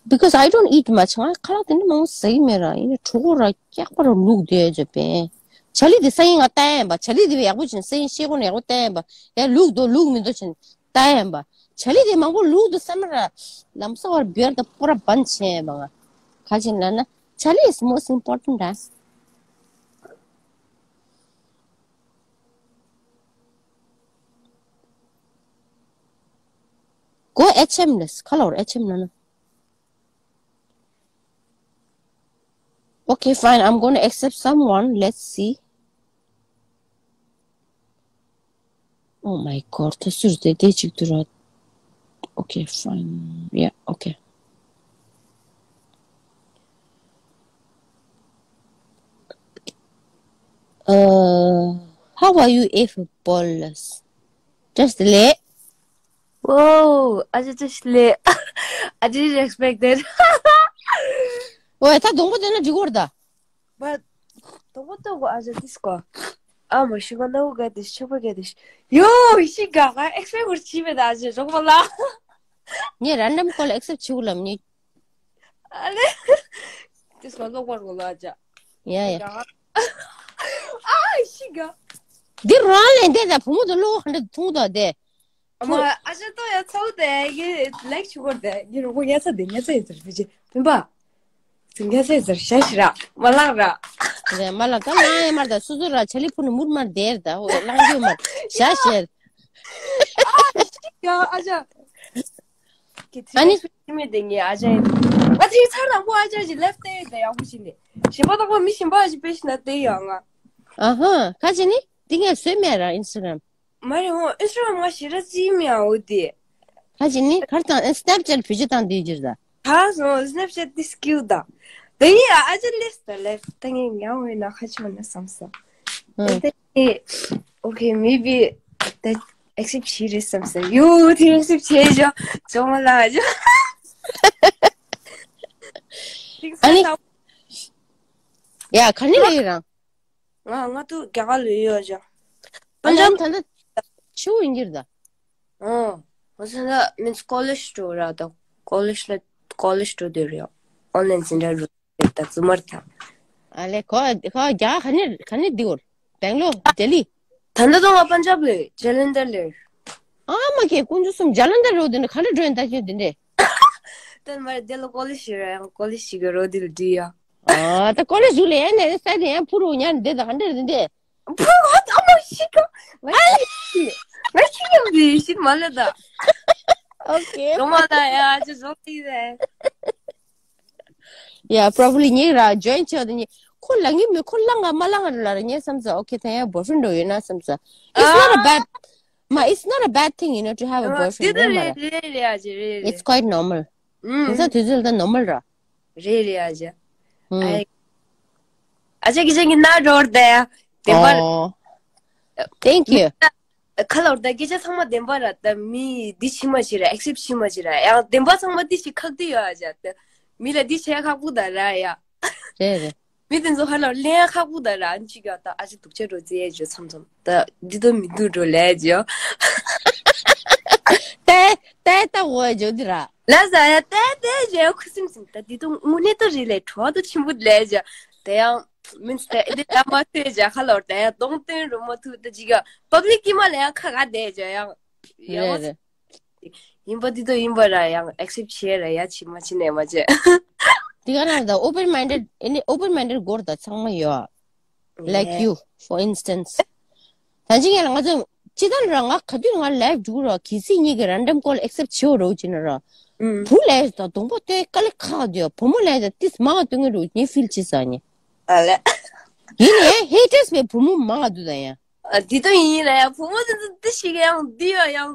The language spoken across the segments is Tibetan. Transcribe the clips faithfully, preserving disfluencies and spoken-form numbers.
Because I don't eat much. ང་ཁ་ལག་དེ་འདྲ་མང་པོ་ཟ་གི་མེད་ར། ཡིན་ན་གྲོད་ཁོག་ར་སྐྱག་པ་ར་ལུག་དེ་ཡོད་ཅེ་པས། ཆ་ལི་དེ་ས་ཡིན་ང་ལྟ་ཡན་པ། ཆ་ལི་དེ་ཡག་པོ་བྱིན་ས་ཡིན་ཤེས་གོ་ན་ཡག་པོ་ལྟ་ཡན་པ། ཡ་ལུག་དོ་ལུག་མི་དོ་བྱིན་ལྟ་ཡན་པ། ཆ་ལི་དེ་མང་པོ་ལུག་དོ་བསམ་ར། ལམ་སང་བར་བེར་དང་པོ་ར་བན་བྱེད་ཡན་པ། ང་ཁ་ཅིག་ན་ན་ཆ་ལི is most important, right? Go H M ལས་ཁ་ལོར་H M ན་ན། Okay, fine. I'm gonna accept someone. Let's see. Oh my God. ད་སུར་དེ་དེ་གཅིག་ཏུ་ར། Okay, fine. Yeah, okay. Uh, how are you, if Paulus? Just late. Whoa, I just, just late. I didn't expect that. ཨོ་ད་སྡོང་པོ་དེ་ན་འགྲིག་གོ་ར་ད། But སྡོང་པོ་ལྟོ་གོ་ཨ་ཅག་this གོ། ཨ་མ་ཤི་ག་ན་འུ་ག་དེ་ཤི་པ་ག་དེ་ཤི། ཡོ་ཤི་ག་ག་expect གོ་ཅི་བེ་ད་ཨ་ཅག་རོགས་པ་ལ། ངས་random call accept བྱེད་གོ་ལམ་ནི། ཨ་ལེ། this གོ་ལོག་པར་གོ་ལ་ཨ་ཅག། Yeah, yeah. ཨ་ཤི་ག་འདི་རང་ལས་འདས་ད་བུ་མོ་དུ་ལོག་ཧ་འདྲ་ཐུང་དོ་དེ། ཨ་མ་ཨ་ཅག་ཏོ་ཡ་ཚའུ་དེ་གི་ལེགས་ཆུ་གོར་དེ་གི་རོགས་པ་ཉལ་ས་དེ་ཉལ་ས་ཡོད་ཚར་བུ་ཅི་མིན་པ། ཙི་ཉལ་ས་ཡོད་ཚར་ཞག་ཤི་ར་མ་ལག་ར། རེད་མ་ལག་ད་ལང་ཡ་མར་ད་སུ་སུ་ར་ཆ་ལི་ཕུ་ནུ་མུར་མར་དེར་ད་ཧོ་ལང་རྒྱུ་མར་ཞག་ཤེར། ཡ་ཨ་ཅག་ཨ་ནི་ཁྱི་མེད་དེ་ངའི་ཨ་ཅག་ཡིན། ང་ཚོའི་ཚར་དང་པོ་ཨ་ཅག་ཅིག་left དེ་དེ་ཡག་པོ་ཞིག་ནས་གཞན་པ་དང་པོ་མི་གཞན་པ་ཞིག་དཔེ་ཤི་ན་དེ་ཡོང་ང་། ཨ་ཧ་ཁ་ཅི་ནི་དེ་ངས་བཟོས་མེད་ར་Instagram། མ་རེད་འོ་ཨིན་སི་ཊ་གྷ་རམ་ང་ཞེ་དྲག་རྩིས་མི་ཡང་འོ་དེ། ཁ་ཅི་ནི་གར་དང་ཨེ་སི་ནེབ་ཅེཊ་བེད་སྤྱོད་བཏང་དུས་ཀྱིར་ད། ད་སོང་སི་ནེབ་ཅེཊ་དེ་སྐྱིད་ད། དེ་ཡིན་ཨ་ཅག་ལེས་ད་ལེབ་ད་ངས་ཉང་འོས་ན་ཁ་ཆུ་ན་བསམ་ས། ཨ་དེ་ནི་okay maybe that accept བྱེད་རེད་བསམ་ས་ཡོ་དེ་accept བྱེད་ཞོ་ཅོ་མ་ལ་ཨ་ཅག་ཨ་ནི་ཡ་ག་ནི་ལ་ཡི་རང་། ང་ང་ཏུ་རྒྱ་གར་ལ་ཡོད་ཅག་ཨ་ལན་ད་ལྟ་ཆུ་ཡིན་གྱིར་ད། ཨོ། ང་ཚོ་ད་མིན་ཀོ་ལེཇ་འགྲོ་ར་ད། ཀོ་ལེཇ་ལ་ཀོ་ལེཇ་འགྲོ་འདོད་རེད། ཨོན་ལན་འཛིན་གྲྭ་འགྲོ་འདོད་ད་ཙུ་མར་ད། ཨ་ལེ་ཁོ་ཁོ་རྒྱ་གར་ག་ནས་ག་ནས་འདི་བོར། བེང་ལོར་ལྡི་ལི། ད་ལྟ་ད་ང་པན་ཇབ་ལ་ཇ་ལན་དར་ལ། ཨ་མ་ཁྱེད་དཀོན་མཆོག་གསུམ་ཇ་ལན་དར་རོ་འདི་ནི་ག་འདྲ་འགྲོ་ཡིན་ད་ཁྱོད་འདི་འདྲས། ད་མར་འདི་ལ་ཀོ་ལེཇ་ཞིག་ར་ཡང་ཀོ་ལེཇ་ཞིག་གི་རོ་འདི་ལ་འདྲི་ཡ། ཨ་ད་ཀོ་ལེཇ་ཟུག་ལ་ཡང་ནས་ས་དེ་ཡང་ཕུ་རུ་ཉར་འདི་ད་ག་འདྲ་འདི་འདྲས། ཕུ་རུ་ཨ་མ་ཤི་ཀ་ང་ཤི་ང་ཤི་ཡང་འདི་ཤི་མ་ལ་ད། ཨོ་ཁེ། ལོ་མ་ད་ཡ་ཅི་ཟོ་ཏི་རེད། Yeah, probably ཉིག་ར་join ཆོག་དེ་ཉིག་ཁོ་ལ་ངི་མི་ཁོ་ལ་ང་མ་ལ་ང་ར་ལ་ར་ཉེ་བསམ་ས། Okay ད་ཡང་boyfriend འགྲོ་ཡོད་ན་བསམ་ས། It's not a bad. མ it's not a bad thing, you know, to have a boyfriend. དེ་དེ་རེད་རེད་རེད་ཨ་ཅེ་རེད་རེད། It's quite normal. དེང་སང་དུས་ཚོད་ད་normal ར། རེད་རེད་ཨ་ཅེ། ཨ་ཅེ་གི་ཅེ་གི་ན་རོར་དེ་དེ་པར། Thank you. ཁ་ལོར་ད་སྐད་ཆ་ཚང་མ་བདེན་པ་ར་ད་མི་འདི་ཕྱི་མ་ཕྱི་ར་accept ཕྱི་མ་ཕྱི་ར་ཡང་བདེན་པ་ཚང་མ་འདི་ཞིག་ཁག་འདི་ཡོད་ཨ་ཅག་ད་མི་ལ་འདི་བྱས་ཁག་པོ་ད་ར་ཡ། རེད་རེད། མི་དེ་ཚོ་ཧ་ལོར་ལེན་ཡ་ཁག་པོ་ད་ར་ཨ་ཅིག་ཡོད་ད་ཨ་ཅག་སྡུག་ཅག་འགྲོ་རྩིས་ཡ་ཇོ་མཚམས་མཚམས་ད་འདི་དོ་མི་འདུག་འགྲོ་ལས་ཇོ། ཏེ་ཏེ་ད་འོ་ཇོ་འདི་ར། ལ་ཟ་ཡ་ཏེ་ཏེ་ཇོ་ཁུ་སིམ་སིམ་ད་འདི་དོ་དངོས་གནས་ད་རེད་ལས་གྲོགས་དོ་ཆེན་པོ་ལས་ཇོ་དེ་ཡང་། མིན་སྟེ་ཨེ་འདི་ལ་མ་ཐོས་ཇ་ཁ་ལོར་ད་ཡང་གདོང་སྟོན་རུ་མ་ཐུབ་ད་ཅིག་ཡང་public གི་མ་ལ་ཡང་ཁ་ག་བསྡད་ཇ་ཡང་ཡང་རེད་རེད། ཡིན་པ་འདི་དོ་ཡིན་པ་ར་ཡང་accept བྱས་ར་ཡ་ཕྱི་མ་ཕྱི་ནས་མ་བྱས། དེ་ག་ན་ད་open minded ཨེ་ནི་open minded སྐོར་ད་ཚང་མ་ཡོད། Like you, for instance. ད་ཅིག་ཡང་ང་ཚོ་ཅི་ད་ར་ང་ག་དུས་ང་live འགྲོ་ར་གི་སི་གཉིས་ཀྱི་random call accept བྱེད་རོགས་ཅི་ན་ར། བུ་ལས་ད་གདོང་པ་ཏོའི་དཀའ་ལས་ཁག་དུས་བུ་མོ་ལས་ད་ཏིས་མང་ང་སྟོན་གི་རུ་ངའི་feel བྱེད་ས་ནི། ཨ་ལེ། ཡིན་ནའི་haters བའི་བུ་མོ་མང་ང་འདུག་ད་ཡང་། ཨ་འདི་ལྟ་ཡིན་ཡིན་ལ་ཡང་བུ་མོ་འདི་ཚོ་འདི་ཞིག་ཡང་འདི་ཡང་ཡང་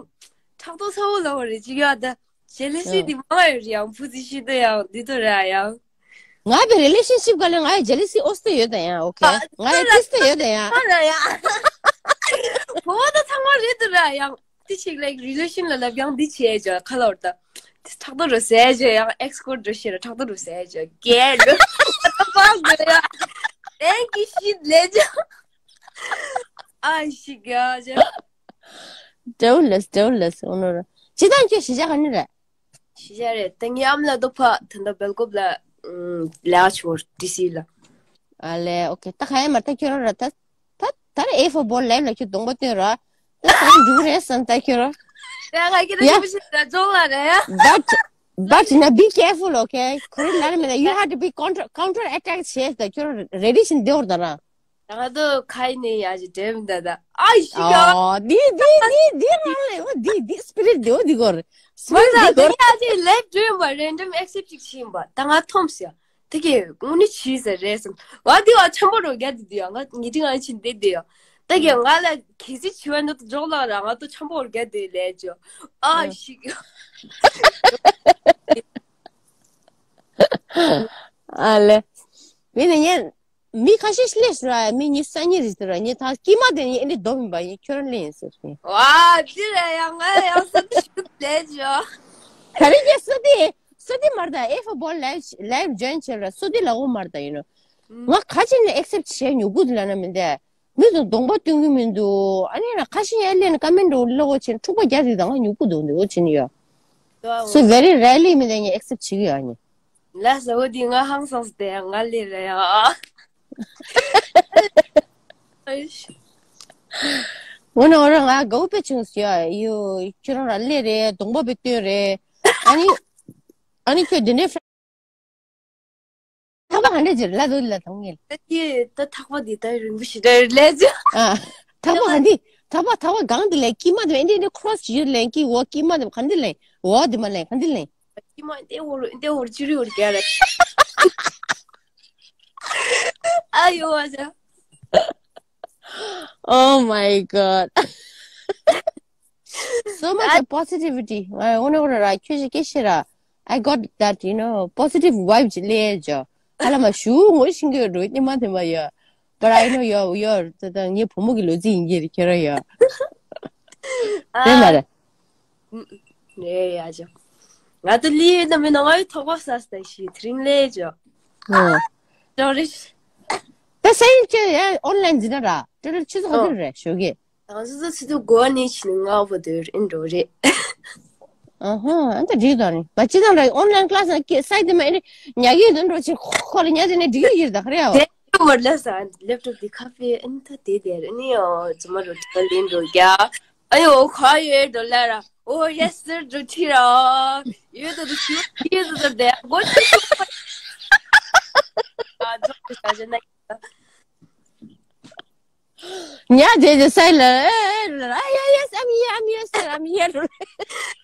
ཕྲག་དོག་ཚ་བོ་ལ་བ་རེད་ཅིག་ཡ་ད་jealousy འདི་མང་ང་ཡོད་རེད་ཡང་བུ་ཚོ་ཤི་ད་ཡང་འདི་ཚོ་རེད་ཡང་། ང་བའི་relationship ག་ལ་ང་ཡི་jealousy ཨོ་སྟེ་ཡོད་ད་ཡང་okay ང་ཡི་ཏིས་ཏེ་ཡོད་ད་ཡང་། ཨ་ལ་ཡང་། བུ་མོ་ད་ཚང་མ་རེད་ད་ར་ཡང་། དེ་ཞིག་like relation ལ་ལབ་ཡང་འདི་བྱས་ཇ་ཁ་ལོར་ད། དེ་ཕྲག་དོག་རུ་ཟས་ཇ་ཡང་ex སྐོར་འགྲོ་ཤེས་ར་ཕྲག་དོག་རུ་ཟས་ཇ་གས་འགྲོ། ད་པང་འགྲོ་ཡ། Thank you shit ལས་ཇ། ཨ་ཞིག་ག་ཇ། Jealous, jealous ཨོ་ནོ་ར། ཅི་ད་ཁྱོད་གཞིས་ཆགས་ག་ནས་རེད། ཤི་ཤ་རེད། ད་ངའི་ཨམ་ལགས་ཏོ་ཕ་ད་ལྟ་སྦེལ་ཀོབ་ལ་ཨམ་ལས་ཀ་བྱེད་ཀྱི་ཡོད་ཌི་སི་ལ། ཨ་ལས། ཨོ་ཁེ། ད་ག་ཡ་མར་ད་ཁྱོད་རང་ར་ད་ད་ད་ར་ཨེ་ཕོར་བྷོལ་ལའིབ་ལ་ཁྱོད་གདོང་པ་སྟོན་ར། ད་སང་འགྲུག་རེད་བསམ་ད་ཁྱོད་ར། ཡ་ང་ཁྱེད་ད་ཡ་ཞིབ་པོ་ཞིག་ད་ཅོག་ལ་རེད་ཡ། But but now be careful, okay? ཁོ་རང་ལ་ར་མེད་ན། you have to be counter counter attack བྱས་ད་ཁྱོད་ར་རེ་ཌི་བྱས་ནས་བསྡད་ཡོད་ད་ར། ད་ང་ཚོ་ཁ་ཡིན་ནས་ཡ་ཅིག་འདྲེམ་ད་ད། ཨ་ཤི་ག་ཨོ་དེ་དེ་དེ་དེ་རང་ལས་འོ་དེ་དེ་སི་པི་རི་ཊི་དེ་འོ་དེ་གོ་རེད། སི་མ་པི་རི་ཊི་ད་དེ་གོ་རེད། ད་ཡ་ཅིག་ལེབ་འགྲོ་ཡིན་པ། རེན་ཌམ་ཨེག་སེབ་ཅིག་བྱས་ཡིན་པ། ད་ང་འཐོམས་སོང་། དེ་གས་དངོས་གནས་བྱས་ཟེར་རེད་བསམ། ང་དེ་བ་ཆམ་པ་རོ་རྒྱག་དེ་དེ་ཡ། ང་ཉི་ཁྲི་ང་ཕྱིན་བསྡད་དེ་ཡ། ད་གས་ང་ལ་གལ་སྲིད་བྱས་པ་ན་ད་ཅོག་ལ་ར། ང་ད་ཆམ་པ་རོ་རྒྱག་དེ་ལས་ཅོ། ཨ་ཤི་ག་ཨ་ལས། མི་ནི་ཉན། མི་ཁ་ཤས་སླེབས་སོང་ར། མི་གཉིས་གསར་རྙིང་རེད་ཟེར་ར། ངས་ད་སྐྱེས་མ་དེ་ནི་ཨེ་འདྲ་སྡོམ་ཡིན་པ་ཡིན། ཁྱོད་རང་ལེན་ཟེར་ཞིང་། ཝ་དེ་རེད་ཡ། ང་ཡང་སོ་དེ་ཞུ་ལས་ཇོ། ད་རེས་ཀྱི་སོ་དེ་སོ་དེ་མར་ད་ཨེ་ཕོར་བྷོལ་ལའིབ་ལའིབ་ཇོ་ཡིན་བྱས་ར། སོ་དེ་ལ་འོ་མར་ད་ཡིན་ནོ། ང་ཁ་ཅིག་ནས་ཨེག་སེབ་བྱས་མྱུ་གུ་དེ་ལ་ན་མི་འདས། མི་ཚོ་གདོང་པ་སྟོན་གི་མི་འདུག་ཨ་ནི་ན་ཁ་ཤས་ཡ་ལེན་ཀ་མེན་ཊི་འོ་ལོག་འོ་ཆེན་འཁྲུག་པ་རྒྱག་དེ་ད་ང་མྱུ་གུ་འདུག་འདུག་འོ་ཆེན་ཡོ། So very rarely མི་འདས་ངས་ཨེག་སེབ་བྱེད་གི་ཡོ་ཨ་ནི། ལ་ཟ་འོ་དེ་ང་ཧང་སངས་སྟེ་ང་ལེ་ར་ཡ། འོ་ན་འོ་ར་ང་དགའ་བོ་དཔེ་བྱུང་སོང་ཡ། ཡོ་ཁྱོད་རང་ར་ལེ་རེད། གདོང་པ་དཔེ་སྟོན་རེད། ཨ་ནི་ཨ་ནི་ཁྱོད་དེ་འདྲའི་ཐག་པ་ག་འདྲ་ཅིག་ལ་དོ་ལ་དང་ངེ། ད་ཀྱི་ད་ཐག་པ་འདི་ད་རིང་པོ་ཞིག་རེད་ལས་ཅི། ཨ། ཐག་པ་ག་འདི། ཐག་པ་ཐག་པ་གང་འདི་ལས་ཀྱི་མ་དེ་འདི་འདི་ཁྲོ་སི་ཡོད་ལན་ཀྱི་འོ་ཀྱི་མ་དེ་ག་འདི་ལན་འོ་དེ་མ་ལན་ག་འདི་ལན། ཀྱི་མ་འདི་འོ་འདི་འོ་ཅི་རི་འོ་རྒྱ་རེད། ཨ་ཡོ་ཨ་ཅག Oh my god. So much of positivity. ཨ་འོ་ན་འོ་ར་ར་ཁྱོད་ཞིག་སྐད་ཤེས་ར། I got that, you know, positive vibe ཅིག་ལས་ཇོ། ཁ་ལ་མ་ཞུ་ངོ་ཤིང་གི་རོ་ཉི་མ་དེ་མ་ཡོ། But I know you're, you're, ད་ད་ངའི་བུ་མོ་གི་ལོ་རྒྱུས་ཡིན་གྱི་རེད་ཁྱོད་ར་ཡོ། རེད་མ་རེད། རེད་ཡ་ཇོ། ང་ད་ལི་ཡོད་ན་མེད་ན་ང་ཡི་ཐོག་པ་ས་སྟ་ཤི་དེ་རིང་ལས་ཇོ། ཨོ། ཇོ་རེད། ད་སེང་ཁྱོད་ཡ་ཨོན་ལན་འཛིན་ན་ར། ཏྲི་ལར་ཆུ་ཚོད་ག་དུས་རེད་ཞོགས་ཀྱི། ང་ཚོ་ཚོ་ཚོ་གོ་ནི་ཕྱི་ནས་ང་བོ་དུ་རིན་འགྲོ་རེད། ཨ་ཧ། ཨ་ད་འགྲིག་དང་ནི་བ་ཅི་དང་ར་ཨོན་ལན་ཀླ་སི་ན་སྐྱེ་སའི་དེ་མ་ཨེ་ཉག་གི་དུ་འགྲོ་ཆེ་ཁོ་ལ་ཉག་དེ་ནས་འགྲིག་ཡིར་ད་ཁ་རེ་ཨོ། དེ་བར་ལ་ས་ལེབ་ཊོབ་དེ་ཁ་ཕེ་ཨན་ད་དེ་དེ་རེད་ནི་ཨོ་ཙུ་མ་རོ་ཏི་ལ་ལིན་འགྲོ་རྒྱ། ཨ་ཡོ་ཁ་ཡོད་འགྲོ་ལ་ར་ཨོ་ཡེ་སི་སར་འགྲོ་ཁྲི་ར་ཡོད་དུ་དུ་ཤི་ཡོད་དུ་དུ་དེ་གོ་ཆུ་ཨ་ཙོ་ཁྲི་ས་ཇ་ན། ཉ་དེ་དེ་སའི་ལ་ཨེ་ཨེ་ཡ་ཡེ་སི་ཨམ་ཡེ་ཨམ་ཡེ་སར་ཨམ་ཡེ་རུ།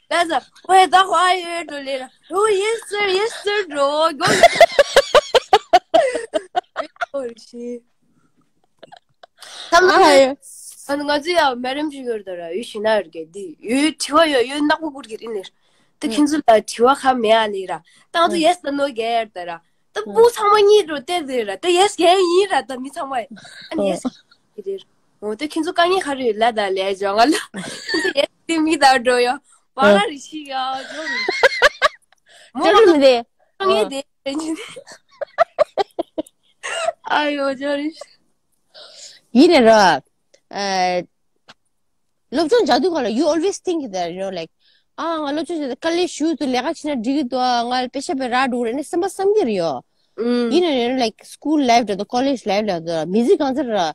ལ་ས་ཝེ་ད་ཧ་ཡེ་འགྲོ་ལེ་ར་ཨོ་ཡེ་སར་ཡེ་སར་འགྲོ་གོ་ཨོ་ཤི། ཨ་ཧ་ཡེ། ཨ་ང་ཚོ་ཡ་མེ་རམ་ཞིག་ཡོད་ད་ར་ཡོད་ཤི་ན་ཡོད་གེ་དེ་ཡོད་དྲི་བ་ཡོད་ཡོད་ནག་པོ་བསྐུར་གི་རིན་ལེ། ད་ཁྱེད་ཚོ་ལ་དྲི་བ་ཁ་མེད་ཨ་ལེ་ར། ད་ང་ཚོ་ཡེ་སི་ད་ནོ་གེ་ཡར་ད་ར། ད་བུ་ཚང་མ་གཉིས་འགྲོ་བལྟས་ཟེར་ར། ད་ཡེ་སི་གན་ཡིན་ར་ད་མི་ཚང་མ་ཡིན། ཨ་ནི་ཡེ་སི་གི་རེད། འོ་ད་ཁྱེད་ཚོ་དཀའ་ངལ་ག་རེ་ཡོད་ལ་ད་ལས་ཇོ་ང་ལ། ཁྱེད་ཚོ་ཡེ་སི་དེ་མི་ད་འགྲོ་ཡོ། བ་ང་རི་ཤི་ཡ་ཇོ་རི། མོ་ལ་མི་དེ། དཀའ་ངལ་དེ་རེད་ཉིན། ཨ་ཡོ་ཇོ་རི། ཡིན་ནི་ར། ཨ། སློབ་སྦྱོང་བྱ་དུས་སྒང་ལ་you always think that, you know, like, ཨ་ང་སློབ་སྦྱོང་བྱ་དུས་དཀའ་ལས་ཞུ་དུས་ལས་ཀ་བྱེད་ན་འགྲིག་གི་འདུག་ཨ་ང་དཔེ་ཆ་དཔེ་རག་འགྲོ་རེད་ནས་སེམས་པ་བསམ་གྱི་རེད་ཡོ། ཨུམ། ཡིན་ན་ཡང་like school life དང་college life ལ་དང་མི་ཚེ་གང་ཚར་ར།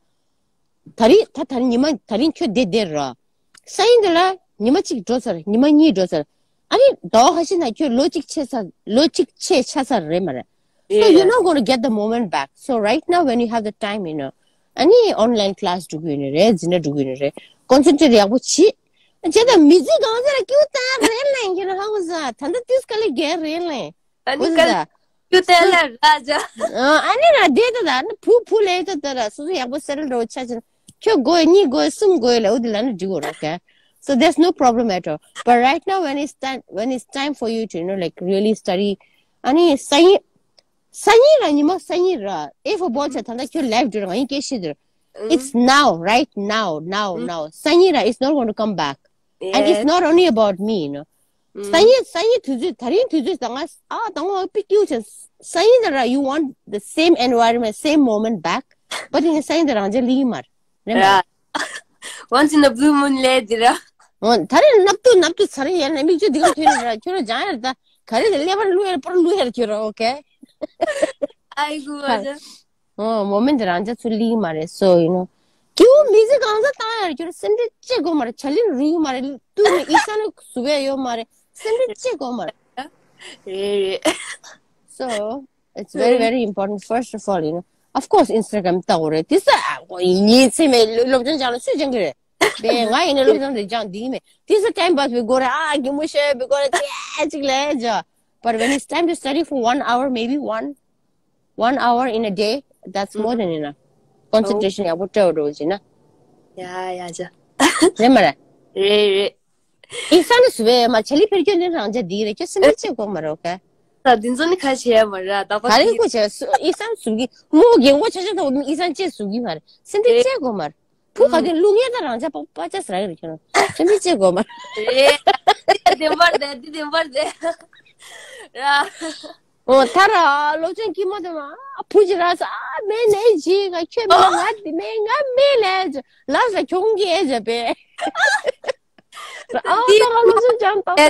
ད་རིང་ད་ད་རིང་ཉི་མ་ད་རིང་ཁྱོད་བསྡད་བསྡད་ར། སང་ཉིན་དེ་ལ་ཉི་མ་གཅིག་འགྲོ་ཚར་ཉི་མ་གཉིས་འགྲོ་ཚར། ཨ་ནི་ཟླ་བ་ཁ་ཤས་ན་ཁྱོད་ལོ་གཅིག་ཆད་ཚར་ལོ་གཅིག་ཆད་ཆ་ཚར་རེད་མ་རེད། So you're not going to get the moment back. So right now when you have the time, you know, any online class འགྲོ་གི་ཡོད་ནི་རེད། འཛིན་གྲྭ་འགྲོ་གི་ཡོད་ནི་རེད། concentrate ཡག་པོ་བྱེད། བྱས་ད་མི་ཚེ་གང་ཚེ་ལ་སྐྱིད་པོ་བཏང་རེད་ལེ། ཁྱེད་རང་ཧ་གོ་ས་ད་ལྟ་དུས་དཀའ་ལས་རྒྱག་རེད་ལེ། ཨ་ནི་ག་ལ་ཡུ་ཏན་ལ་ར་ཇ། ཨ་ནི་ར་དེ་ད་ད་ནི་བུ་བུ་ལས་ད་ད་ར་སོ་སོ་ཡག་པོ་སེ་ཊལ་འགྲོ་ཆ་ཆེན། ཁྱོད་དགོས་གཉིས་དགོས་གསུམ་དགོས་ལ་འོ་དེ་ལ་ནི་འགྲིག་གོ་ར། Okay, so there's no problem at all. But right now when it's time, when it's time for you to, you know, like, really study. ཨ་ནི་སང་ཉིན་སང་ཉིན་ར་ཉི་མ་སང་ཉིན་ར་ཨེ་ཕོར་བྷོལ་ཆ་ད་ད་ཁྱོད་ལའིབ་འགྲོ་ར་ང་ཡིན་སྐད་ཤེས་དེར། It's now, right now, now, now. སང་ཉིན་ར it's not going to come back. And it's not only about me, you know. སང་ཉིན་སང་ཉིན་དུས་ཚོད་ད་རིང་དུས་ཚོད་ད་ང་ཨ་ད་ང་པི་ཀིའུ་ཆེ། སང་ཉིན་ད་ར you want the same environment, same moment back. But in སང་ཉིན་ད་རང་ཅག་ལི་མར་རེད་མ། Once in a blue moon ལས་དེ་ར། འོ་ད་རེས་ནབ་ཏུ་ནབ་ཏུ་ཚར་ཡས་ན་མིག་ཆུ་འདི་ག་ཐོན་ར་ཁྱོད་ར་སྦྱང་ཡར་ད་ག་རེ་ལ་ཀླད་པར་བླུག་ཡར་པར་བླུག་ཡར་ཁྱོད་ར་ཨོ་ཁེ། ཨའི་གུ་ཨ་ཅག་འོ་མོ་མེན་ཏེ་རང་ཅག་ཚུར་ལིང་མ་རེད་སོ་ཡིན་ནོ། ཀྱུ་མི་ཟི་གང་ཟ་བཏང་ཡར་ཁྱོད་ར་སེམས་ཁྲལ་ཅེ་གོ་མ་རེད་ཆ་ལིན་རུ་ཡུ་མ་རེད་ཏུ་ནི་ཨི་ས་ནི་སུ་བས་ཡོད་མ་རེད་སེམས་ཁྲལ་ཅེ་གོ་མ་རེད། རེད་རེད། So it's very very important first of all, you know. Of course Instagram ལྟ་དགོས་རེད་དེ་ས་ཨ་ཁོ་ཡིན་ཡིན་ཚེ་མེད་སློབ་སྦྱོང་སྦྱང་ལ་སུས་སྦྱང་གི་རེད། དེ་ང་ཡིན་ན་སློབ་སྦྱོང་དེ་སྦྱང་འདི་མེད་དེ་ས་time pass བི་དགོས་རེད་ཨ་གི་མོ་ཤེས་བི་དགོས་རེད་དེ་ཨ་ཅིག་ལས་ཇ། But when it's time to study for one hour, maybe one one hour in a day, that's more than enough. Concentration ཡག་པོ་སྤྲད་འགྲོ་ཅིག་ན། ཡ་ཡ་ཇ། རེད་མ་རེད། རེད་རེད། ཨི་ས་ནི་སུ་བས་མ་ཆ་ལི་ཕེར་སྐྱོན་ནི་རང་ཅག་འདི་རེད་ཁྱོད་སེམས་ཁྲལ་ཅེ་གོ་མ་རོགས་ག་ད་འདི་ཚོ་ནི་ཁ་ཤས་མ་ར་ད་པ་ག་རེ་གོ་བྱས་སུ་ཨི་ས་སུ་གི་མོ་རྒན་གོ་ཆ་ཆ་དང་ཨི་ས་ཅེ་སུ་གི་མ་རེད་སེམས་ཁྲལ་ཅེ་གོ་མ་རེད་བུ་ག་དེ་ལུག་ངེ་ད་རང་ཅག་པ་པ་ཅ་སི་ར་གི་རེད་ཁྱོད་རང་སེམས་ཁྲལ་ཅེ་གོ་མ་རེད། དེ་བདེན་པར་དེ་དེ་བདེན་པར་དེ་ར། ཨོ་ཐ་ར་ལོ་ཆུང་ཀི་མོ་དེ་མ་བུ་ཅི་ར་ས་མེ་ནེ་ཇི་ག་ཁྱོད་མེ་ང་དེ་མེ་ང་མེ་ལས་ལ་ས་ཁྱོང་གི་ཨེ་ཇ་པེ། ཨ་ད་ར་ལོ་ཆུང་ཅང་ཏོ་ཏེ་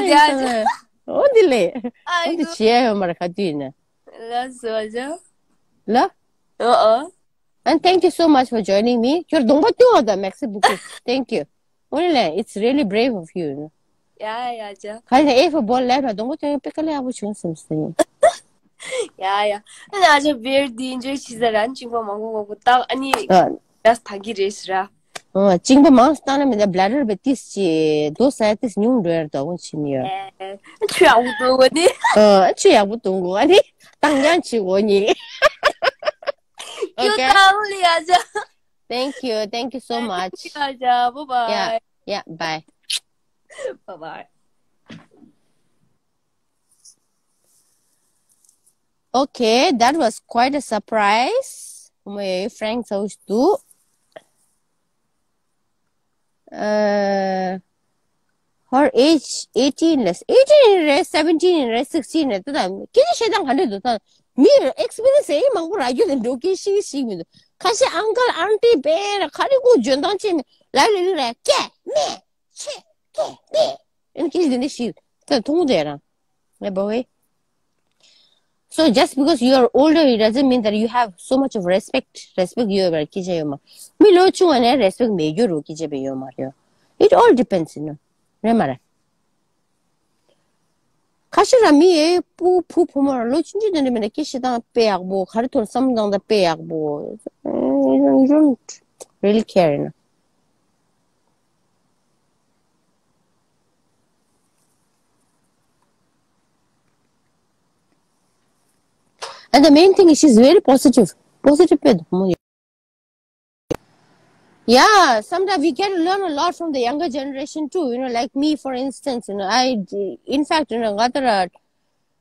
ཨོ་དེ་ལེ། ཨོ་དེ་བྱེད་ཡོད་མ་ར་ཁ་དུས་ནས། ལ་སོ་ཇ། ལ། ཨོ་ཨོ། And thank you so much for joining me. ཁྱོད་གདོང་པ་བཏུང་བ་དང་Maxi Bouquet. Thank you. Only it's really brave of you. ཡ་ཡ་ཅག་ག་ཡིན་ཨེ་ཕ་བོ་ལེབ་ལ་གདོང་པ་བཏུང་ཡ་པེ་ཀ་ལེ་ཡག་པོ་བྱུང་སོང་ཟེར། ཡ་ཡ། ཨ་ནི་ཨ་ཅག་བེར་འདི་ཨིན་ཇོའི་བྱེད་ས་ར་ཨ་ནི་གཅིན་པ་མང་པོ་མང་པོ་བཏང་ཨ་ནི་ཡ་ད་གི་རེད་ཟེར་ར། ཨ་གཅིན་པ་མང་སོང་བཏང་ན་མི་ད་བླ་རར་བེ་ཏིས་ཅི་རྡོ་ས་ཡ་ཏིས་ཉུང་འགྲོ་ཡར་དོ་གོ་ཕྱིན་ཡོད། ཨ་ཆུ་ཡག་པོ་འདུག་གོ་ནི། ཨ་ཆུ་ཡག་པོ་འདུག་གོ་ཨ་ནི་བཏང་ཡང་ཆི་གོ་ནི། Okay. Thank you. Thank you so much. Yeah. Yeah. Bye. Bye bye. Okay, that was quite a surprise. My friends house too. Uh, her age eighteen less. eighteen in rest, seventeen in rest, sixteen in rest. Kini she dang hundred do ta. Mi experience e mang ra yu den do ki shi shi mi do. Ka she uncle auntie be ra ka ri ku jun dang chi mi. La li li ra ke me che ke me. En ki din shi. Ta thung de ra. Me bo we. So just because you are older, it doesn't mean that you have so much of respect. Respect you over ki je yo ma. Mi lo chu ne respect me yo ro ki je be yo ma yo. It all depends, you know. Re ma re. ཁ་ཤས་ར་མི་ཡེ་སྤུ་བུ་བུ་མོ་ར་ལོ་ཆུང་ཆུང་དེ་འདྲ་མེད་ན་སྐད་ཆ་བཏང་དཔེ་ཡག་པོ་ག་རེ་ཐོར་བསམ་བཏང་ད་དཔེ་ཡག་པོ། You don't really care, you know. And the main thing is she's very positive. Positive དཔེ་འདུག་མོ། Yeah, sometimes we get to learn a lot from the younger generation too. You know, like me, for instance, you know, I, in fact, you know, ང་ད་ར་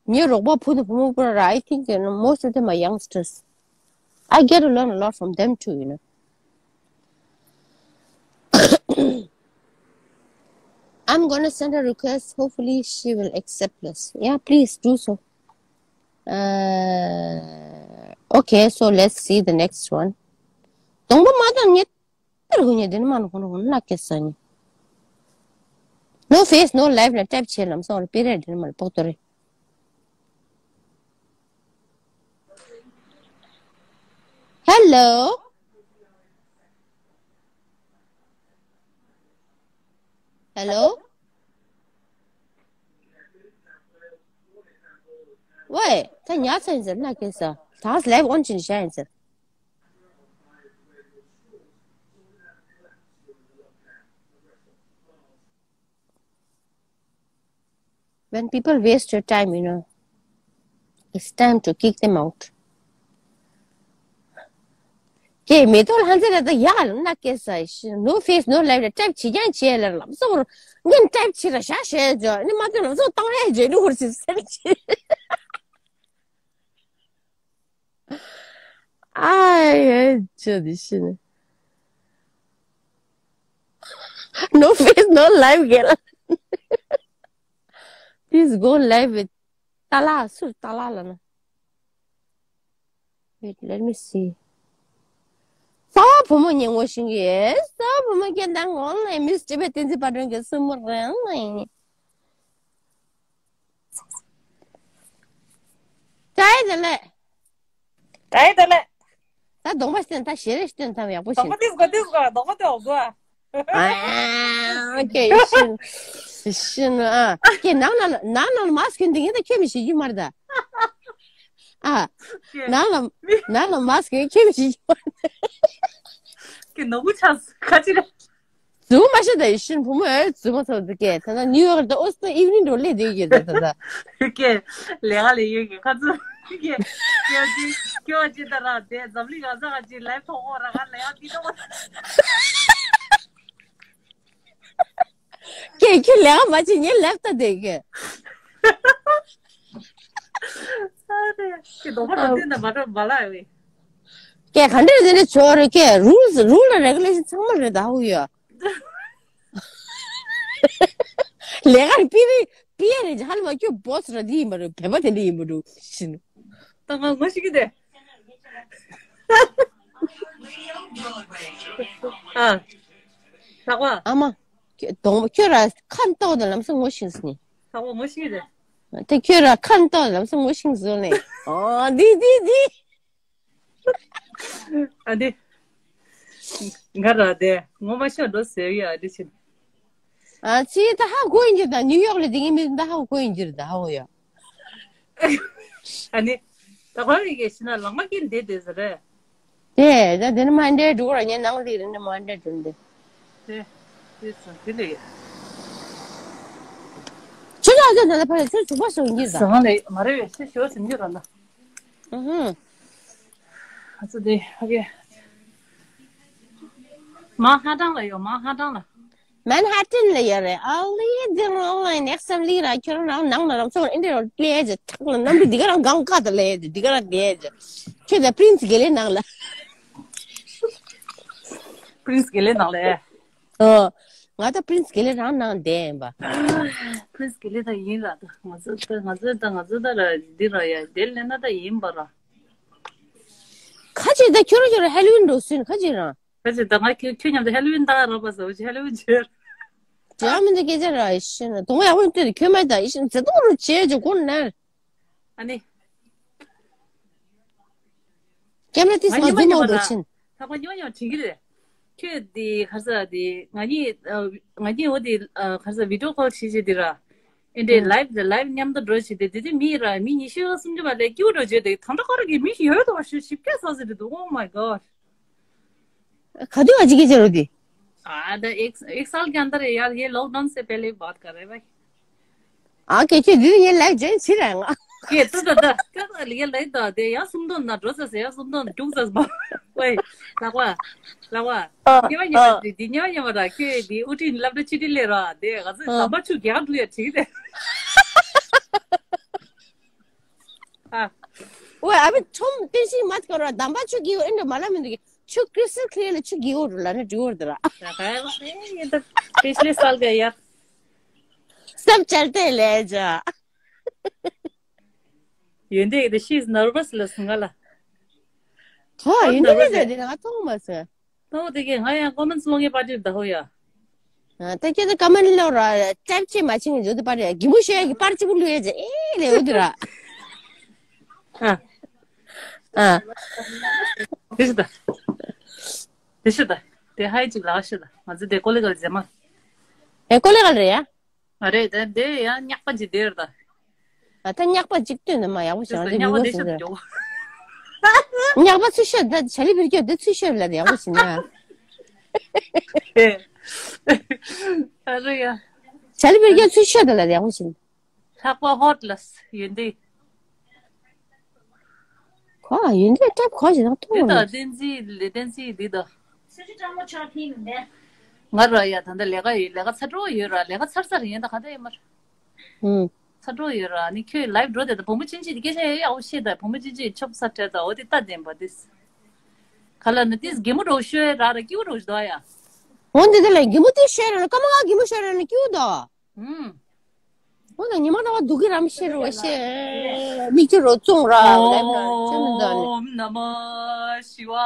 ངའི་རོགས་པ་བུ་དང་བུ་མོ་པོ་ར། I think, you know, most of them are youngsters. I get to learn a lot from them too, you know. I'm gonna send a request. Hopefully, she will accept this. Yeah, please do so. Uh, okay, so let's see the next one. གདོང་པ་མ་བཏང་ངས་ཏར་ཧུ་ཉེ་དེ་ནི་མ་ནི་ཧུ་ནི་ཧུ་ནི་ལ་ཀེ་ས་ཉི། No face, no life ལ་ཊེབ་བྱེད་ལམ་སང་རེ་པི་རེ་དེ་ནི་མ་ནི་པོག་ཏོ་རེ། Hello? Hello? ཝེ། ད་ཉལ་ཚར་ཡིན་ཟེར་ན་ཁེ་ས། ད་ལའེབ་ཨོན་ཅིན་བཞག་ཡིན་ཟེར། When people waste your time, you know, it's time to kick them out. ཀྱེ་མེ་ཏོག་ལྷ་མཛེས་ལ་ད་ཡག་ལ་ན་ཀེ་ས་ཤི། No face, no life ལ་ཊེབ་བྱེད་ཀྱང་བྱེད་ལ་ལམ་སོགས་རུ་ངན་ཊེབ་བྱེད་ལ་བཞག་བྱས་ཇོ་ནི་མ་ཏོ་ལམ་སོགས་བཏང་རེ་ཇེ་ནི་ཧུར་སི་སེམས་ཀྱི། ཨ་ཡེ་ཇོ་དི་ཤི་ནི། No face, no life གེ་ལ། Please go live with ཏཱ་ལ། སུ་ཏཱ་ལ་ལ་ན། Wait, let me see. གསར་བ་བུ་མོ་ངས་ངོ་ཤེས་ཀྱི་ཡོད། གསར་བ་བུ་མོ་ཁྱེད་ད་ངོ་ལ་མིས་སྤྱི་པའི་བསྟན་འཛིན་པ་སྒྲོན་གྱི་སྲུ་མོ་རང་ལ་ཡིན། བཀྲ་ཤིས་བདེ་ལེགས། བཀྲ་ཤིས་བདེ་ལེགས། ད་གདོང་པ་སྟོན། ད་ཞལ་རས་སྟོན་ཐབས་ཡག་པོ་བྱེད། གདོང་པ་ཏིས་གོ་ཏིས་གོ་གདོང་པ་ཏིས་འོག་གོ། ཨ། ཨོ་ཁེ། ཤིན། ཤིན། ཨ་ཁེ། ནང་ན་ནང་ན་མཱ་སི་ཀི་འདི་ངས་ད་ཁྱོད་མི་ཤེས་རྒྱུ་མ་རེད་ད། ཨ། ནང་ལ་ནང་ལ་མཱ་སི་ཀི་ཁྱོད་མི་ཤེས་རྒྱུ་མ་རེད། ཁེ་ནོར་བུ་ཆགས་ཁ་ཅིག་རེད། རྫུན་མ་བཤད་ད། ཡེ་ཤེས་བུ་མོ་ཨེ་རྫུན་མ་ཚོ་འདི་སྐད་ད་ད་ནིའུ་ཡོག་ད་ཨོ་སི་ཏོ་ཨིབ་ནིང་འགྲོ་ལས་འདི་ཡོད་ད་ད་ད། ཀེ་ལས་ཀ་ལས་ཡོད་ཀྱི་ཁ་ཚུ་ཀེ་ཀེ་ཅི་ཀེ་ཅི་ད་ར་དེ་འཛམ་གླིང་ག་ས་ག་ཅི་ལེབ་ཐོག་ཁོ་ར་ག་ལས་ཀ་འདི་ད་བ། ཀེ་ཁྱོད་ལས་ཀ་མ་བྱེད་ངས་ལེབ་ད་དེ་ཀེ། ཀེ་དོག་པ་ར་དེ་ན་མ་ར་མ་ལ་ཡོད། ཀེ་ག་འདྲ་དེ་འདྲ་ཆོག་རེད་ཀེ། རུལ་རུལ་ལ་རེ་གུ་ལེ་ཤན་ཚང་མ་རེད་ད་ཧུ་ཡོད། ལས་ཀར་པི་རི་པི་ཡ་རེ་ཇ་ཧ་ལ་མ་ཁྱོད་བོ་སི་ར་འདི་ཡིན་པ་རུ་བེ་བ་དེ་འདྲ་ཡིན་པ་རུ་ཤིན། ད་ང་ངོ་ཤེས་ཀྱི་དེ། ཨ། ལྷག་པ། ཨ་མ། ཁྱོད་གདོང་ཁྱོད་ར་ཁ་མཐོ་དང་ལམ་སང་ངོ་ཤེས་ནི། ལྷག་པ་ངོ་ཤེས་ཀྱི་དེ། དེ་ཁྱོད་ར་ཁ་མཐོ་དང་ལམ་སང་ངོ་ཤེས་ཟོ་ནི། ཨོ་འདི་འདི་འདི། ཨ་འདི། ང་ར་དེ་ངོ་མ་ཤོར་འགྲོ་ཟེར་ཡ་འདི་ཕྱིན། ཨ་ཙི་ད་ཧ་གོ་ཡིན་གྱི་ད། ནིའུ་ཡོག་ལ་དེ་གི་མི་ད་ཧ་གོ་ཡིན་གྱི་ད་ཧ་གོ་ཡ། ཨ་ནི་ད་ག་རེ་གི་ཕྱིན་ན་ལང་མ་ཀིན་དེ་དེ་ཟེར་རེད། དེ་ད་དེ་ནི་མ་འདྲེ་འགྲོ་ར་ཉན་ནང་ལི་རེ་ནི་མ་འདྲེ་འགྲོ་འདི། དེ་དེ་ཚོ་དེ་ལས། ཁྱོད་ལ་ཨ་ཙི་ད་ད་ཕ་ལ་ཚོད་ཚུགས་པ་སོང་གྱི་ད། ཟང་ལས་མ་རེད་བས་ཤི་ཤོར་ཟིན་གྱི་ར་ན། ཨུ་ཧུ། ཨ་ཙི་དེ་ཨ་ཀེ། མ་ཧ་ཏང་ལ་ཡོད། མ་ཧ་ཏང་ལ། མན་ཧ་ཏན་ལ་ཡོད་རེད། ཨ་ལི་དེ་རང་ལ་ནེག་སམ་ལི་ར་ཁྱོད་རང་ནང་ལ་རང་ཚོ་ཨིན་དེ་རང་ལས་ཀྱི་ཐག་ལ་གནམ་གྲུ་འདི་ག་རང་གང་ག་ད་ལས་ཀྱི་འདི་ག་རང་ལས་ཀྱི་ཁྱོད་ད་པི་རིན་སི་དགེ་ལེགས་ནང་ལ། པི་རིན་སི་དགེ་ལེགས་ནང་ལ། ཨོ། ང་ད་པི་རིན་སི་དགེ་ལེགས་རང་ནང་བསྡད་ཡིན་པ། པི་རིན་སི་དགེ་ལེགས་ད་ཡིན་ར་ད་ང་ཚོ་ད་ང་ཚོ་ད་ང་ཚོ་ད་ར་འདི་ར་ཡ་དེ་ལས་ན་ད་ཡིན་པ་ར། ཁ་ཅིག་ད་ཁྱོད་རང་ཁྱོད་རང་ཧེ་ལོ་ཝིན་འགྲོ་སུན་ཁ་ཅིག་རང་། ཁ་ཅིག་ད་ང་ཁྱོད་ཁྱོད་མཉམ་དུ་ཧེ་ལོ་ཝིན་ད་ར་བ་ཟ་བ་ཅི་ཧེ་ལོ་ཝིན་ཇེར། ཇ་མི་འདི་སྐད་ཆ་ར་ཤི་ན་དུང་ཡག་པོ་འདི་ཁྱོད་མ་ད་ཡི་ཤི་ན་ཛེ་ཏོ་རུ་བྱེད་ཅོ་གོ་ནར། ཨ་ནི། ཀེམ་ར་ཏིས་ང་ཉི་མ་ཉི་མ་ཉི་མ་ད་ཕྱིན། ཐག་པ་ཉོ་ཉོ་བྱེད་ཀྱི་རེད། ཁྱོད་འདི་ཁ་ས་འདི་ང་གཉིས་ང་གཉིས་འོ་འདི་ཁ་ས་བི་ཌི་ཡོ་ཁོལ་བྱེད་བྱེད་འདི་ར། ཨེ་འདྲའི་ལའིབ་ལའིབ་མཉམ་དུ་འགྲོ་བྱེད་དེ་འདི་འདི་མི་ར་མི་ཉི་ཤུ་སུམ་ཅུ་བ་ལས་སྐྱིད་པོ་འགྲོ་བྱེད་དེ་ད་ལྟ་ཁོ་ར་གི་མི་ཞིག་ཡོད་དོ་ཞུ་ཞིབ་སྐད་ས་ཟེར་འདུག Oh my god། कदू आज की जरूरत है? आधा एक एक साल के अंदर है यार, ये लॉकडाउन से पहले बात कर रहे हैं भाई। हाँ, क्या क्या दीदी ये लाइव ज्वाइन सी रहा है? ये तो तो तो ये लाइव तो दे यार, सुन दो ना, ड्रेस से यार, सुन दो ना, क्यों सस बा? वही, लगवा, लगवा। हाँ, ये वाला हाँ। ये वाला ये वाला के दी उठी लबड़े चिटी ले रहा दे, गजब हाँ। तंबा छू क्या तू ये ठीक है। हाँ। ओए, अभी तुम टेंशन मत करो, दम्बा छू की इन माला में देखिए। ཆུ་ཀྲིས་ཊལ་ཀི་ལི་ཡར་ལ་ཆུ་རྒྱས་པོ་རེད་ལབ་ན་འགྲིག་པ་རེད་ད་ར། ये तो पिछले साल का यार। सब चलते ले जा। ཡོན་ཏན་དེ་she's nervous ལ་སུ་ང་ལ། ཧོ་ཡོན་ཏན་དེ་དེ་ང་མཐོང་མ་སོང་། ཏོ་དེ་གས་ང་ཡང་ཀོ་མེན་ཊི་ལོང་གི་པར་ཊི་ད་ཧོ་ཡ། ད་ཁྱེད་ཚོ་ཀོ་མེན་ཊི་ལོ་ར་ཊེབ་ཆེ་མ་ཆེ་ངས་བཟོ་དེ་པར་ཊི་གི་མོ་ཤོད་ཡ་གི་པར་ཊི་པུ་ལུ་ཡ་ཅེ་ཨེ་ལེ་འོ་དེ་ར། ཨ། ཨ། དེ་ཤི་ད། དེ་ཤི་ད། དེ་ཧའི་ཅིག་ལགས་ཤི་ད། ང་ཚོ་དེ་ཀོ་ལི་གལ་རྗེས་མ། ཨེ་ཀོ་ལི་གལ་རེད་ཡ། ཨ་རེད་དེ་དེ་ཡང་ཉག་པ་ཅིག་དེ་རེད་ད། ཨ་ད་ཉག་པ་ཅིག་སྟོན་ན་མ་ཡག་པོ་ཞིག་རང་ཚོ་ཉག་པ་མི་དེ་གོ་ཤི་ད། ཉག་པ་ཚུར་ཤོད་ད་ཆ་ལི་བིར་སྐྱོད་དེ་ཚུར་ཤོད་ལ་ཡག་པོ་ཞིག་ན། ཨ་རེད་ཡ། ཆ་ལི་བིར་སྐྱོད་ཚུར་ཤོད་ད་ལ་ཡག་པོ་ཞིག་ལྷག་པ་ཧོ་ཊི་ལ་ཡོན་ཏན། ཁོ་ཡོན་ཏན་ཊེབ་ཁོ་ཞིག་ན་ཐུག་འདི་ལ་དང་བསྟན་འཛིན་ལས་བསྟན་འཛིན་འདི་དང་། ང་ར་ཡ་ད་ལྟ་ལས་ཀ་ཡོད་ལས་ཀ་ཚ་དྲོ་ཡོད་ར་ལས་ཀ་ཚར་ཚར་ཡིན་ད་ག་ད་ཡིན་མར། ཨུམ། ཚ་དྲོ་ཡོད་ར་ནི་ཁྱོད་ལའིབ་འགྲོ་དེ་ད་བུ་མོ་ཆུང་ཆུང་དེ་སྐད་ཆ་ཡོད་ཡག་པོ་བཤད་ད་བུ་མོ་ཆུང་ཆུང་ཆོབ་ས་སྤྲད་ད་འོ་དེ་ལྟ་བདེན་པ་དེ། ག་ལ་ནི་དེ་གི་མོ་འགྲོ་ཤོད་ར་ར་སྐྱིད་པོ་འགྲོ་ཞུ་ད་ཡ། འོ་འདི་དེ་ལ་གི་མོ་དེ་ཤོད་ར་ནི་ཀ་མ་ག་གི་མོ་ཤོད་ར་ནི་སྐྱིད་པོ་ད། ཨུམ། འོ་ན་ཉི་མ་ར་བ་སྡུག་གི་རམ་ཤེས་རོ་ཤེས། མིག་ཆུ་རོ་བཙོང་ར་ལབ་ན་ཅི་མི་འདུག་ནི། ཨོམ་ན་མ་ཤི་ཝ།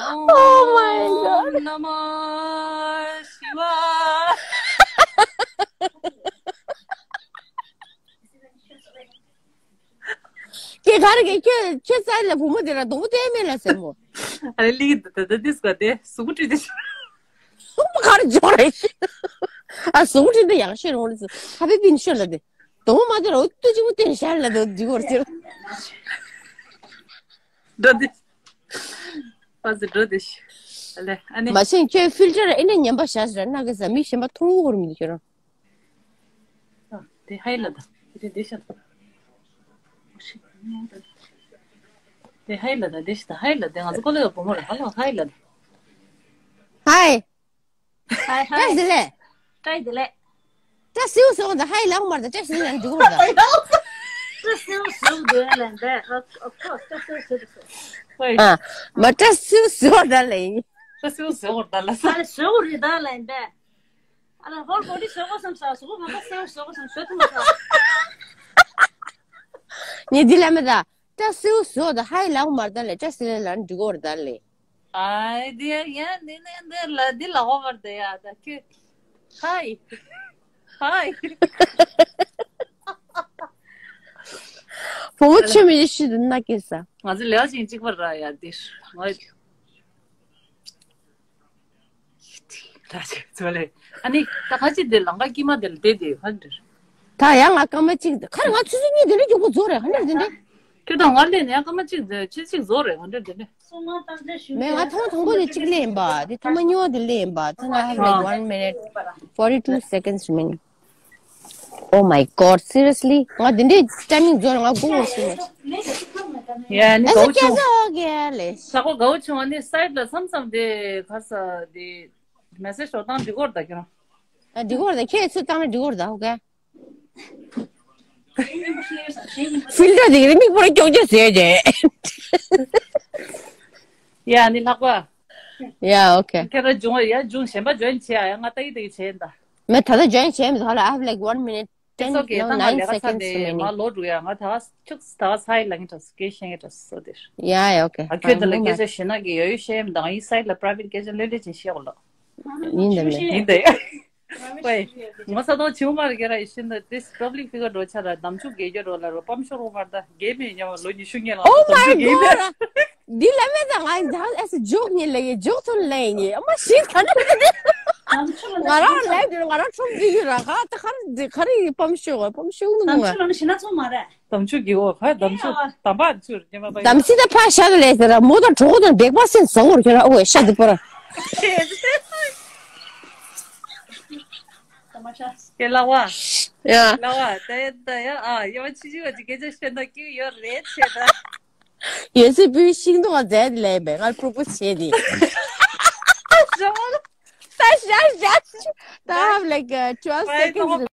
Oh my god. ཨོཾ་ནམོ་ཤི་ཝ། ཁྱེད་ག་རེ་གི་ཁྱོད་ཁྱོད་སའི་ལ་བུ་མོ་དེ་ལ་སྡོང་པོ་བསྟན་མེད་ལ་ཟེར་མོ། ཨ་རེ་ལིག་ད་ད་ད་དིས་ག་དེ་གཟུགས་པོ་བཀྲུས་ཏེ། གཟུགས་པོ་ག་རེ་འཇོག་རེད། ཨ་གཟུགས་པོ་བཀྲུས་ཏེ་ཡག་ཤོས་རོང་ལ་ཟེར། ཧ་པི་པིན་ཤོད་ལ་དེ། སྡོང་པོ་མ་དེ་ལ་འོ་ཏུ་ཅི་མོ་བསྟན་ཤར་ལ་དེ་འཇུག་བར་ཟེར། འགྲོ་དེ། ཨ་ཟེར་འགྲོ་དེ། ཨ་ལེ་ཨ་ནི། མ་ཤེས་ཁྱོད་ཕིལ་ཊར་ཨེ་ནས་ཉན་པ་བཞག་ཟེར་ན་གི་ཟ་མི་གཞན་པ་མཐོང་གི་ཧོར་མི་འདུག་ཁྱོད་རང་། དེ་ཧའི་ལ་ད། དེ་དེ་ཤ། དེ་ཧའི་ལ་ད་དེ་ཤ་ད་ཧའི་ལ་དེ་ང་ཚོ་ཀོ་ལེ་བ་བུ་མོ་རེད་ཧ་ལོ་ཧའི་ལ་ད། ཧའི། ཧའི་ཧའི། བཀྲ་ཤིས་བདེ་ལེགས། བཀྲ་ཤིས་བདེ་ལེགས། བཀྲ་ཤིས་བཟང་ད་ཧའི་ལའོ་མར་ད་བཀྲ་ཤིས་ལན་འགྲིག་གོ་ད། བཀྲ་ཤིས་བཟང་དེ་ལན་ད། Of course བཀྲ་ཤིས་བཟང་དེ། ཨ། མ་བཀྲ་ཤིས་བཟང་ད་ལན། བཀྲ་ཤིས་བཟང་ད་ལ་ས། ཨ་ལ་བཟང་རེད་ད་ལན་ད། ཨ་ལ་ཧོར་གོ་ལི་ཤོག་གོ་སམ་ས་སུ་གོ་ང་པ་སེ་ཤོག་གོ་སམ་ཤོ་ཐུ་མ་ས། ཉེ་འདི་ལ་མེ་ད་བཀྲ་ཤིས་བཟོ་ད་ཧའི་ལའོ་མར་ད་ལེ་བཀྲ་ཤིས་ལེ་ལ་འགྲིག་གོ་ར་ད་ལེ། ཨའི་འདི་ཡ་འདི་ནི་འདི་ལ་འདི་ལ་ཧོ་མར་ད་ཡ་ད་ཁྱོད་ཧའི་ཧའི། བུ་མོ་ཆེ་མི་ཤི་དུ་ན་ཀེ་ས། ང་ཚོ་ལེའོ་ཅིང་གཅིག་པ་ར་ཡ་འདི་ང་། ར་ཆེ་ཚོ་ལེ། ཨ་ནི་ད་ཁ་ཅིག་དེ་ལང་ཀ་ཀི་མ་དེ་ལ་བསྡད་དེ་ཧ་འདྲ། ད་ཡང་ང་སྐར་མ་གཅིག་ཁར་ང་ཆུ་ཚོད་གཉིས་དེ་ལ་མགྱོགས་པོ་རྫོགས་རེད་ཧ་འདྲ་དེ་འདྲ། ཁྱོད་དང་ང་ལས་ནས་སྐར་མ་གཅིག་ཆུ་ཚོད་གཅིག་རྫོགས་རེད་ཧ་འདྲ་དེ་འདྲ། མེད་ང་ཐོག་མ་དང་པོ་དེ་གཅིག་ལེན་པ་དེ་ཐོག་མ་གཉིས་པ་དེ་ལེན་པ་ཐོག་མ་I have like one minute forty two seconds remaining. Oh my god, seriously? ང་འདི་འདྲའི་ཊའི་མིང་རྫོགས་ང་དགོངས་པ་ཞུ་མ། ཡ་ནི་གའུ་ཆུང་། ལགས་སོ་དགའ་བོ་བྱུང་བ་ནི་སའིཌ་ལ་མཚམས་མཚམས་དེ་ག་ས་དེ་མེ་སེ་ཇི་ཞོག་བཏང་འགྲིག་གོ་ར་ད་ཁྱེད་རང་། ཨ་འགྲིག་གོ་ར་ད་ཁྱེད་ཚུར་བཏང་ན་འགྲིག་གོ་ར་ད་ཧོ་ཀེ། ཕིལ་ཊར་དེ་གི་མིག་པོ་ར་ཀྱོག་ཀྱོག་ཟེར་རྗེས། ཡ་ནི་ལྷག་པ། ཡ་ཨོ་ཀེ། ཁྱེད་རང་འབྱུང་བ་ཡ་འབྱུང་གཞན་པ་འཇོན་བྱེད་ཨ་ཡ་ང་ལྟ་ཡི་ལྟ་ཡི་བྱེད་ཡིན་ད། མེད་ད་ལྟ་join བྱས་མེད་ད་ལ། I have like one minute ten, it's okay. No, ད་ང nine ལས་ཀ་ཚར seconds ནས remaining. ང་ལོག་འགྲོ་ཡ། ང་ད་ཆུག་ད་ཚ་ཡི་ལ་ངི་དྲ་སུ་སྐད་བཤད་ངི་དྲ་སུ་དེར། Yeah, yeah, okay. ཨ་ཁྱོད་དེ་ལ་སྐད་ཆ་བཤད་ན་གི་ཡོད་ཡོད་བཤད་མི་འདུག་ང་ཡི་སའི་ལ་private སྐད་ཆ་ལྷོད་ལྷོད་ཅིག་བཤད་འོ་ལོ། ཡིན་དེ་མེད། ཡིན་དེ། ཝེ། ངོ་ས་དོང་ཆུང་མར་གེ་ར་ཡི་ཤིན་ད་this public figure འགྲོ་ཆ་ར་དམ་ཆུ་དགེ་རྒྱུ་འགྲོ་ལ་རོ་པམ་ཤོར་འོ་མར་ད་དགེ་མི་ཉམས་ལོ་ཉི་ཤུ་ངེ་ལ། Oh my god. འདི་ལ་མེད་ད་ང་ད་ཨེ་སི་ཇོག་ཉེ་ལེ་ཇོག་ཐོན་ལེ་ཉེ་ཨ་མ་ཤི་ཁ་ན། ང་རང་ལེབ་དུ་ང་རང་ཁྲོམ་དུ་ཡོད་ར་ག་ད་ཁར་འདི་ཁ་རི་པམ་ཤོག་པམ་ཤོག་ནུ་ང་། དམ་ཆུ་ལ་ནི་ཤི་ན་ཚོ་མ་རེད། དམ་ཆུ་གི་འོ་ཁ་དམ་ཆུ་དམ་པ་ཆུ་རྒྱ་མ་པ་དམ་སྲི་ད་ཕ་ཤ་ལ་ལས་ཟེར་ར་མོ་ད་གྲོགས་དང་བེག་པ་སེན་ཟ་འོར་ཁྱོད་ར་ཨོ་ཤ་དུ་པོ་ར། ཀེ་ལ་བ། ཡ། ལ་བ་ད་ཡ་ད་ཡ་ཨ་ཡ་བ་ཆི་ཆི་བ་ཅི་སྐད་ཆ་བཤད་ན་སྐྱིད་ཡོད་རེད་ཆེ་ད། ཡོད་ཚད་བུའི་ཤིང་སྡོང་ང་མཛད་ལས་པས་ང་པྲོ་པོ་ཟེ་བྱས་ཏེ། ད་ཤ་ཤ་ད་like uh, twelve seconds.